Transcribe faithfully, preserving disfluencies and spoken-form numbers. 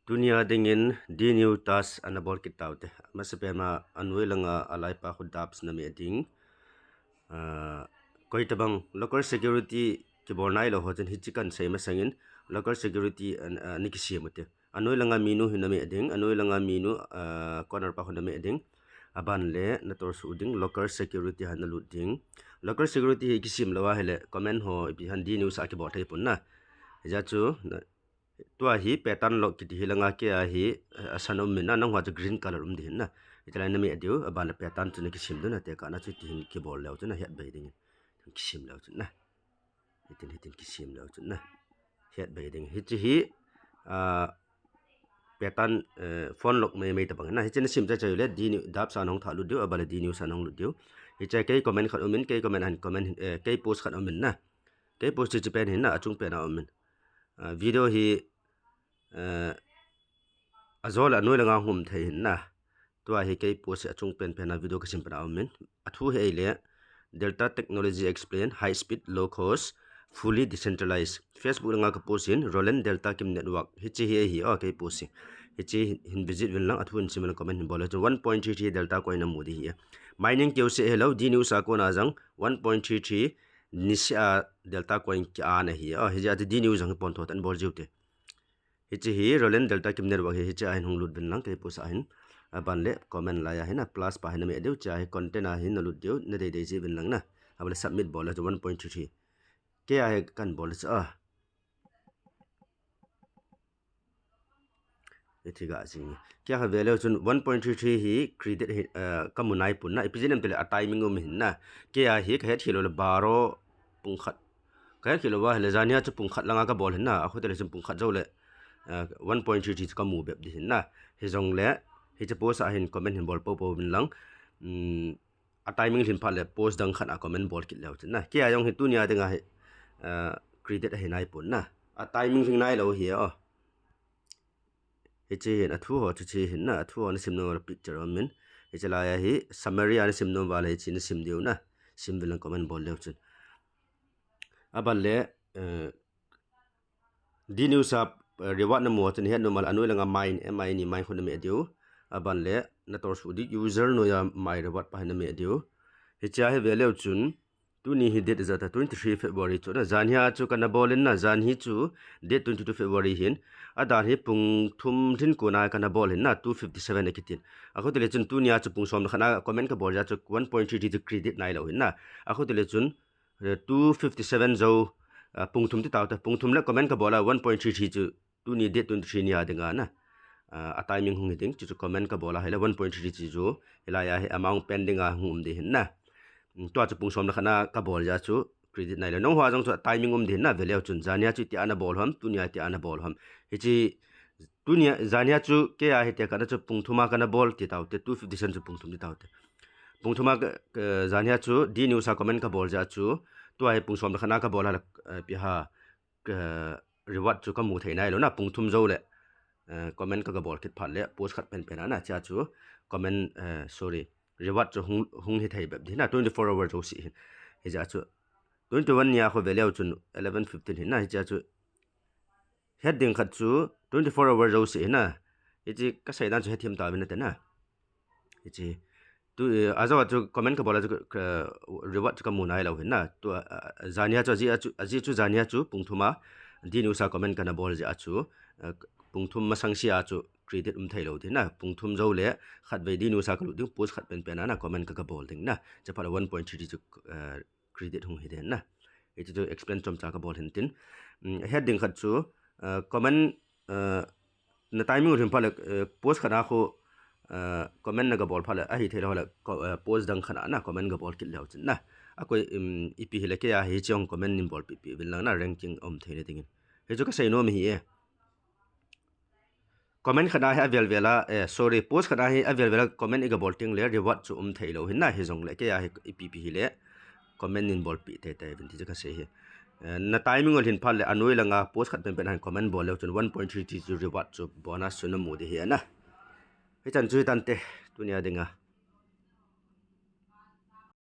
Tunia dingin D New task ana bol kit taute. Masapen ma anoi langa alaipa khu dubs na meh ding. Ah, koi tabang local security kibol nailou ho chun hichi kan sei masangin local security an, ah, ni kisem ute. Anoi langa minu hi na meh ding, anoi langa minu, ah, corner pa khu na meh ding. Aban le na torch u ding, local security han na lut ding. Local security hi kisem lou ahile comment ho ipi han D New sa kibol thei pon na. Hijeh chun na, tua hi pattern lock kiti hi langa kei a hi, eh, asan um in na, nangho chu green color um ding hin na. Hitilai na meh diu, aban le pattern chu na kisem diu na, tekah na chu tihin kibol leu chun na hiat bei ding. Kisem leu chun na. Hitin, hitin kisem leu chun na. Hiat bei ding. Hichi hi, ah, pattern, eh, phone lock mai mai tabang na. Hichi na sem chai chai le, D New, dubs a nahung tha lut diu, aban le D New sa nahung lut diu. Hichi kei comment khat um in, kei comment han comment, eh, kei post khat um in na. Kei post chi chi pen hin na, achung pen a um in. Ah, video hi, eh, ajol anoi langa hung um thei hin na. Tua hi kei post hi achung pen pen a video kasem pen a um in. Athu hi ahile, Delta Technology Explain, High Speed, Low Cost, Fully Decentralized. Facebook langa ka post hin, Roland Delta Kim Network. Hichi hi ahi, oh, kei post hi. Hichi hin visit uvin lang, athu hin sim uvin lang comment hin bol le chun one point three three Delta coin na mu ding hi. Mining keu se hello, D New sa kona jang, one point three three, nisi a Delta coin ki ana hi. Oh, hijeh a ti D New jang hi pon tho tan bol jiu te. Hichi hi Roland Delta Kim Network hi, hichi a hin hung lut uvin lang kei post a hin. Aban le comment lai a hin a plus pa hin na meh diu, hichi a hi content a hin na lut diu, na dei dei ji uvin lang na. Aban le submit bol le chun one point three three. Kei a hi kan bol le chu a. Hichi ga jing. Kei a hi ve leu chun one point three three hi credit hi, eh, ka mu nai pon na. Ipi jeh ham tile a timing um hin na. Kei a hi ka het khel lou le baro pung khat. Ka het khel lou va le jania chu pung khat langa ka bol hin na. Akhu tile chun pung khat jou le, eh, one point three three chu ka mu bep ding hin na. Hijong le, hichi post a hin comment hin bol po po uvin lang. Um, a timing lhin phat le post dang khat a comment bol kit leu chun na. Kei a jong hi tunia dinga hi, eh, credit ahi nai pon na. A timing lhin nailou hi, oh. Hichi hin athu ho chu chi hin na, athu ho na sim nom le picture um in. Hichi lai a hi summary a na sim nom va le hichi na sim diu na. Sim uvin lang comment bol leu chun. Aban le, eh, D New sa, eh, reward na mu chun het nom a le anoi langa mine, M I N E mine khu na meh diu. Aban le na torch u ding user noiya my reward pa hin na meh diu. Hichi a hi ve leu chun, tuni hi date ijat a twenty-three February chu na, janhi a chu kana bol in na, janhi chu date twenty-two February hin. Adan hi pung thum lhin kona kana bol hin na, two fifty-seven akitin. Akhu tile chun tunia chu pung som le khat na comment ka bol jeh a chu one point three three chu credit nailou hin na. Akhu tile chun, eh, two fifty-seven jou, ah, pung thum ti taute, pung thum le comment ka bol a one point three three chu tuni date twenty-three nia dinga na. Ah, a timing hung hi ding, chu chu comment ka bol a hile one point three three chu, hilai a hi amount pending a hung um ding hin na. Mm, tua chu pung som le khat na ka bol jeh a chu credit nailou. Nangho jong chu a timing um ding hin na, ve leu chun jania chu itia na bol ham, tunia itia na bol ham. Hichi tunia, jania chu kei a hi tekah na chu pung thum a kana bol ti taute, two fifty-seven chu pung thum ti taute. Pung thum a ka, ka, jania chu D New sa comment ka bol jeh a chu, tua hi pung som le khat na ka bol a le, eh, ipi ham, eh, reward chu ka mu thei nailou na, pung thum jou le, eh, comment ka, ka bol kit phat le, post khat pen pen a na, hichi a chu comment, eh, sorry, reward chu hung, hung hi thei bep ding na, twenty-four hour jouse hin. Hijeh a chu, twenty-one nia khu ve leu chun eleven fifteen hin na, hichi a chu, het ding khat chu twenty-four hour jouse hin na. Hichi ka sei dan chu hethem tauvin nate na. Hichi. Tu, eh, ajou a chu comment ka bol a chu, ka, reward chu ka mu nailou hin na. Tu, ah, ah, jania chu, ajeh a chu, ajeh chu jania chu pung thum a D New sa comment kana bol jeh a chu, eh, pung thum masang sia chu credit um thei lou ding na. Pung thum jou le khatvei D New sa ka lut ding, post khat pen pen a na comment ka, ka bol ding na. Chuphat le one point three three chu, eh, credit hung hi ding na. Hichi chu explain chomcha ka bol hin tin. Mm, het ding khat chu, eh, comment, eh, na timing u lhin phat le, eh, post khat a khu, eh, comment na ka bol phat le, ahi thei lou le, ko-, eh, post dang khat a na comment ka bol kit leu chun na. Akoi, um, ipi hile kei a hichi hung comment nin bol pi pi uvin lang na, ranking um thei na dingin. Hichu ka sei nom hi e. Comment khat a hi avel vel a, eh, sorry, post khat a hi avel vel a comment i ka bol teng le reward chu um thei lou hin na, hijong le kei a hi ipi pi hile comment nin bol pi tei tei uvin ti chu ka sei hi. Eh, na timing u lhin phat le anoi langa post khat pen pen a hin comment bol leu chun one point three three chu reward chu bonus chu na mu ding hi na. Hichan chu hi tante, tunia dinga.